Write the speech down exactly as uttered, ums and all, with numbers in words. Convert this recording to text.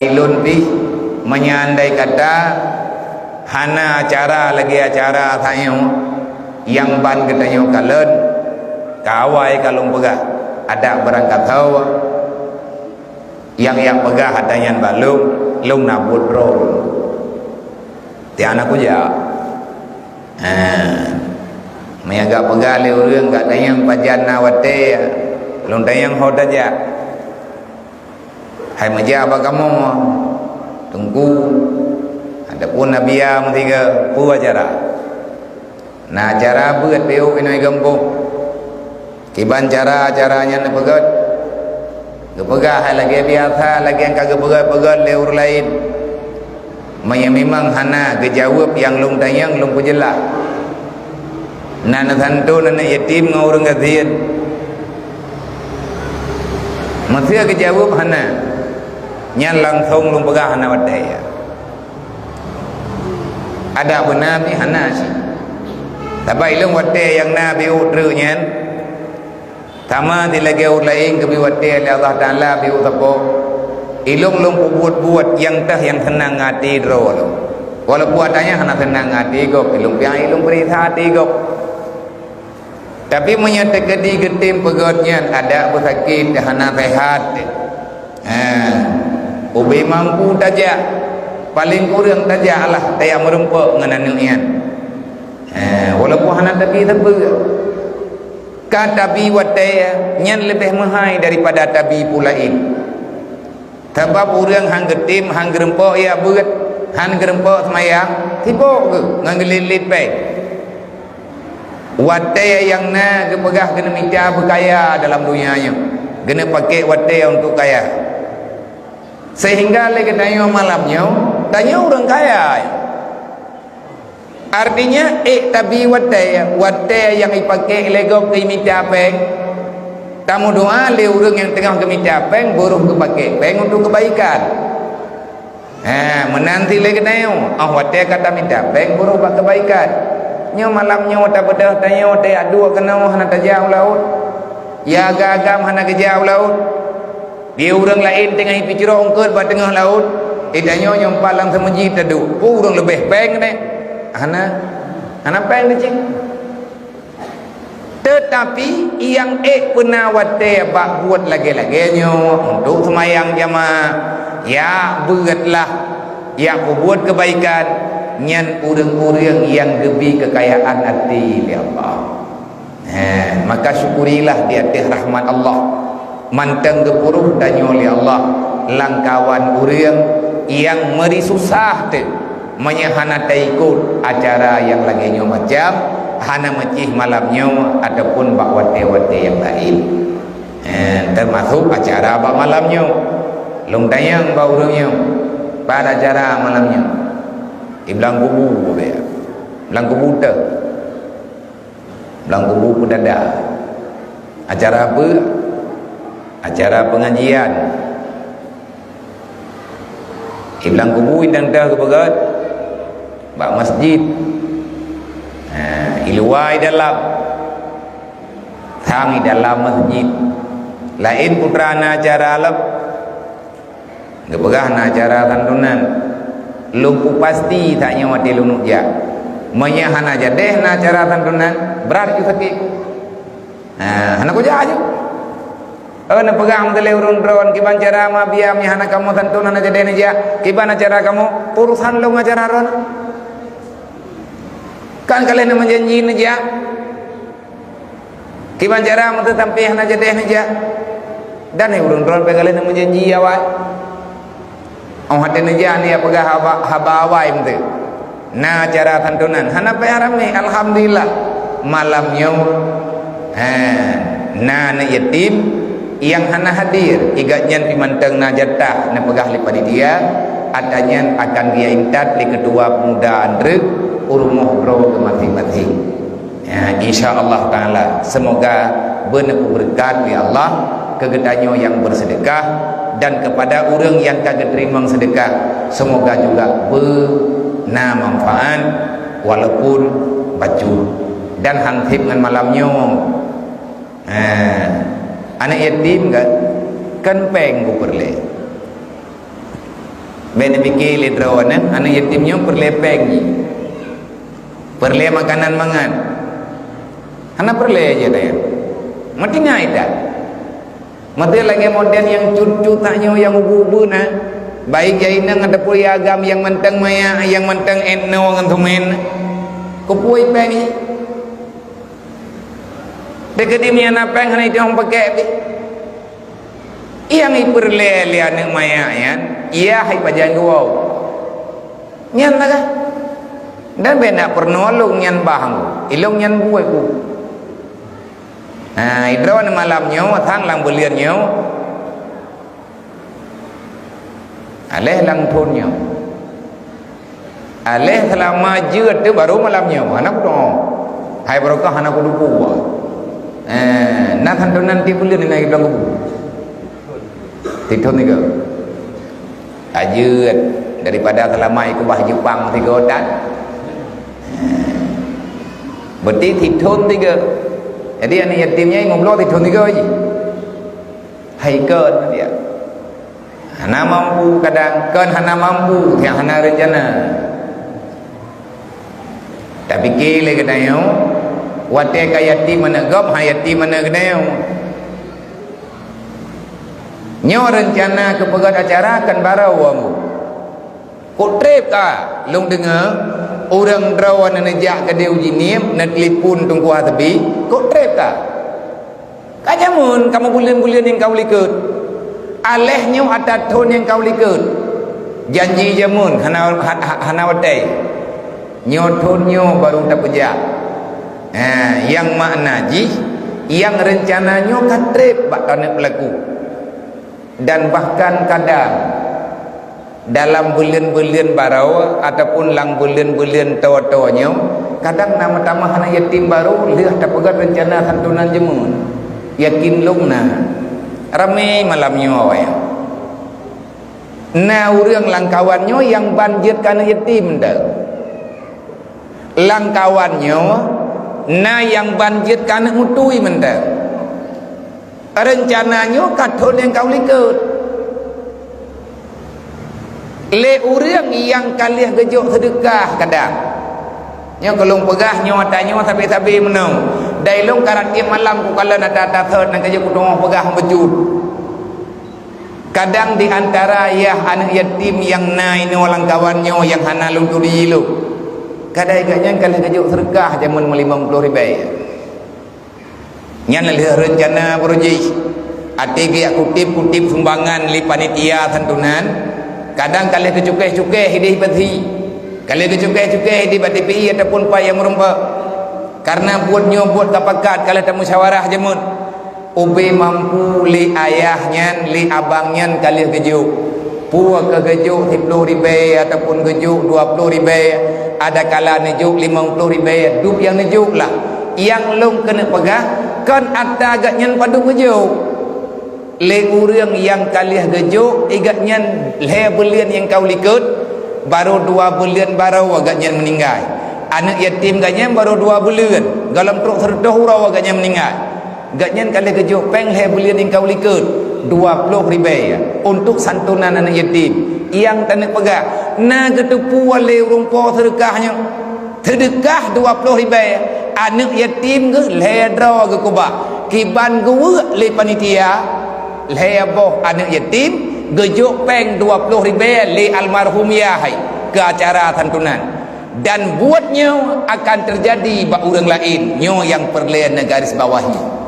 Ilôn pih, meunyoe andai kata hana acara lagée acara tanyoe nyang ban geutanyoe kalon, ka awai ka lôn peugah, adak beurangkasoe nyang jak peugah ata nyan bak lôn, lôn na buet droe lôn. Tiang na kujak. Ha. Meunyoe gak peugah lé ureuëng gak tanyong pajan na watée, lôn tanyong ho tajak. Hai meujak bak kamoe, Teungku, ataupun Nabiya meusigoe, peue acara? Na acara beuet piôh inoe gampông. Kiban cara acara nyan neupeugét? Geupeugah hai lagée biasa, lagée nyang ka geupeugét-peugét lé ureuëng laén. Meunyoe mimang hana geujaweueb nyang lôn tanyong, lôn peujeulaih. Na neusantôn aneuëk yatim ngon ureuëng gasien. Meusé geujaweueb hana, nyan langsong lôn peugah hana watée. Adak beuna pih hana cit. Sabab ilôn watée nyang na biôh treuk nyan, sama di lagée ureuëng laén geubri watée lé Allah Taala biôh sapo. Ilôn lôn peubuet-buet nyang teuh nyang seunang ngon até droe lôn. Walaupun ata nyan hana seunang ngon até gob, ilôn piang ilôn peuriksa até gob. Tapi meunyoe teukeudi geutem peugét nyan adak beusakét, hana seuhat, ha, ubé mampu tajak, paleng kureueng tajak lah tajak meurumpok ngon aneuëk nyan. Ha, walaupun hana tabi sapeue, ka tabi watée nyan leubeh meuhai daripada tabi peue laén. Sabab ureuëng han geutem, han geurumpok jak beuet, han geurumpok seumayang, sibok geuh ngon geulet-let péng. Watée nyang na geupeugah keuneuk mita beukaya dalam donya nyoe, keuneuk pakék watée untuk kaya. Seuhingga lé geutanyoe malam nyoe, tanyoe ureuëng kaya. Artinya, ék tabi watée, watée nyang jipakék lé gob keu jimita péng. Tameudoá lé ureuëng nyang teungoh geumita péng, beurôh geupakék péng untuk keubaikan. Ha, meunan cit lé geutanyoe, óh watée ka tamita péng, beurôh bak keubaikan. Nyoe malam nyoe tabeudôh tanyoe, watée jak duek keunoe hana tajak u laôt. Jak agam-agam hana geujak u laôt. Di ureuëng laén teungoh jipeucrok eungkôt bak teungoh laôt, eh, tanyoe nyoe pat lam seumeujid taduek, peue ureuëng leubeh péng nyoe? Hana, hana péng teuh cit. Teutapi nyang ék peuna watée bak buet lagée-lagée nyoe, untuk seumayang jamaah, jak beuet lah, jak peubuet keubaikan, nyan ureuëng-ureuëng nyang geubri keukayaan até lé Allah. He, maka syukurilah di ateueh rahmat Allah. Mantong geupuruh tanyoe lé Allah lamkawan ureuëng nyang meuri susah teuh meunyoe hana taikot acara nyang lagée nyoe macam, hana meucih malam nyoe ataupun bak watée-watée nyang laén. He, teumasok acara bak malam nyoe. Lôn tanyong bak ureuëng nyoe, "Pat acara malam nyoe?" "Di blang kubu," "Blang kubu teuh." Blang kubu peudada. Acara peue? Acara pengajian. Di blang kubu indang dah geupeugét bak masjid. Ha, di luwa di dalam. Sang di dalam masjid. Laén putra na acara lom. Geupeugah na acara santunan. Lôn kupasti tanyoe watée lôn jak. Meunyoe hana jadeh na acara santunan, brat ju sakét. Ha, hana kujak aju. Oh, neupeugah meuteulée ureuëng droen kiban cara ma biam nyang hana kamoe santun hana jadeh neujak. Kiban acara kamoe, urusan lôn acara droen. Kan ka lheueh neumeujanji neujak. Kiban cara meuteuh sampoe hana jadeh neujak. Dan ureuëng droen pih ka lheueh neumeujanji awai. Óh watée neujak ni peugah haba, haba awai meuteuh. Na acara santunan, hana payah ramé, alhamdulillah. Malam nyoe, ha, na aneuëk yatim nyang hana hadir, igat nyan pih mantong na jatah neupeugah lé panitia, ata nyan akan geuintat lé keutua pemuda andreuk u rumoh droe geuh maséng-maséng. Ya, insya Allah Ta'ala, semoga beuneupeubeurekat lé Allah keu geutanyoe nyang beuseudeukah dan keupada ureuëng nyang ka geuteurimong seudeukah, semoga juga beuna manfaat walaupun bacut dan hanseb ngon malam nyoe. Ha, aneuëk yatim kan, kan péng kupeureulée. Bék neupike lé droeneuh, aneuk yatim nyoe peureulée péng jih. Peureulée makanan mangat. Hana peureulée jih, tanya. Meutinggai that. Meuteu lagée model nyang cut-cut tanyoe nyang ubeue-ubeue na, baik ya inong ataupun ya agam nyang mantong maya, nyang mantong etno ngon sumen. Keupeue péng jih? Teukeudi meunyo na péng hana jiteupeue peuke pih. Nyang jipeureulée lé aneuk maya nyan, yah hai pajan geuwoe. Nyan lah kah? Dan bék na peurunoe lôn nyan bah ngku. Ilôn nyan buet ku. Ha, idroe malam nyoe, sang lam buleuen nyoe. Aléh lam thon nyoe. Aléh seulama jeuet teuh baru malam nyoe. Hana kudoe. Hai barokah hana kuduku. Eh, na santunan tiep buleuen na iblang kubu. Tithon tiga. Ajeuet daripada seulama ikubah Jepang tiga tan. Berarti tithon tiga. Jadi aneuk yatim nyan lima belas tithon tiga jih. Hai kon dia. Hana mampu kadang, kon hana mampu, nyang hana rencana. Tapike lé geutanyoe, watée ka yatim aneuk gob, ha yatim aneuk geutanyoe. Nyoe rencana keupeugét acara kan barô wambu. Kok treb ka lôn deungoe ureuëng droe neuneujak keudeh u Jeunieb, neutelepon Teungku Hasbi, kok treb ka. Ka jameun kamoe buleuen-buleuen nyang ka u likot. Aléh nyoe ata thon nyang ka u likot. Janji jameun hana, ha-, ha-, hana watée. Nyoe thon nyoe baru tapeujak. Ha, nyang makna jih, nyang reuncana nyoe ka treb bak taneuk peulaku. Dan bahkan kadang dalam buleuen-buleuen barô ataupun lam buleuen-buleuen toe-toe nyoe, kadang na meutamah aneuk yatim barô lheueh tapeugét reuncana santunan jameun. Yakin lôn na. Ramé malam nyoe awaknyan. Na ureuëng lam kawan nyoe nyang ban jeuet keu aneuk yatim teuh. Lam kawan nyoe na nyang ban jeuet keu aneuk mutui mantong. Reuncana nyoe ka thon nyang ka u likot. Lé ureuëng nyang ka lheueh geujok seudeukah kadang. Nyoe keu lôn peugah nyoe ata nyoe sabe-sabe meunoe. Dai lôn karab tieb malam kukalon ata-ata sot nyang ka jeuet kuteungoh peugah beujeuet. Kadang di antara yah aneuk yatim nyang na inoe lam kawan nyoe nyang hana lôn turi lôn. Kadai gobnyan ka lheueh geujok seudeukah jameun meulimong ploh ribée. Nyan lheueh reuncana baroe jih. Até geujak kuteb-kuteb sumbangan lé panitia santunan, kadang ka lheueh geucukéh-cukéh idéh bak T V I. Ka lheueh geucukéh-cukéh idéh bak T V I ataupun pat nyang meurumpok. Kareuna buet nyoe buet ka pakat ka lheueh tamusyawarah jameun. Ubé mampu lé ayah nyan, lé abang nyan ka lheueh geujok. Peue keuh geujok siploh ribée ataupun geujok dua ploh ribée, adakala neujok limong ploh ribée, dub nyang neujok lah. Nyang lôn keuneuk peugah, kon ata gobnyan padub geujok. Lé ureuëng nyang ka lheueh geujok, i gobnyan lhée buleuen nyang ka u likot, barô dua buleuen barô gobnyan meuninggai. Aneuk yatim gobnyan barô dua buleuen, gohlom trok sireutôh uroe gobnyan meuninggai. Gobnyan ka lheueh geujok péng lhée buleuen nyang ka u likot, dua ploh ribée, untuk santunan aneuk yatim. Nyang taneuk peugah, na geuteupeue lé ureuëng po seudeukah nyoe. Seudeukah dua ploh ribée, aneuk yatim geuh lhée droe geukeubah. Kiban geuweuek lé panitia, lhée boh aneuk yatim, geujok péng dua ploh ribée lé almarhum yah hai keu acara santunan. Dan buet nyoe akan teujadi bak ureuëng laén, nyoe nyang peureulée neugaris bawahi.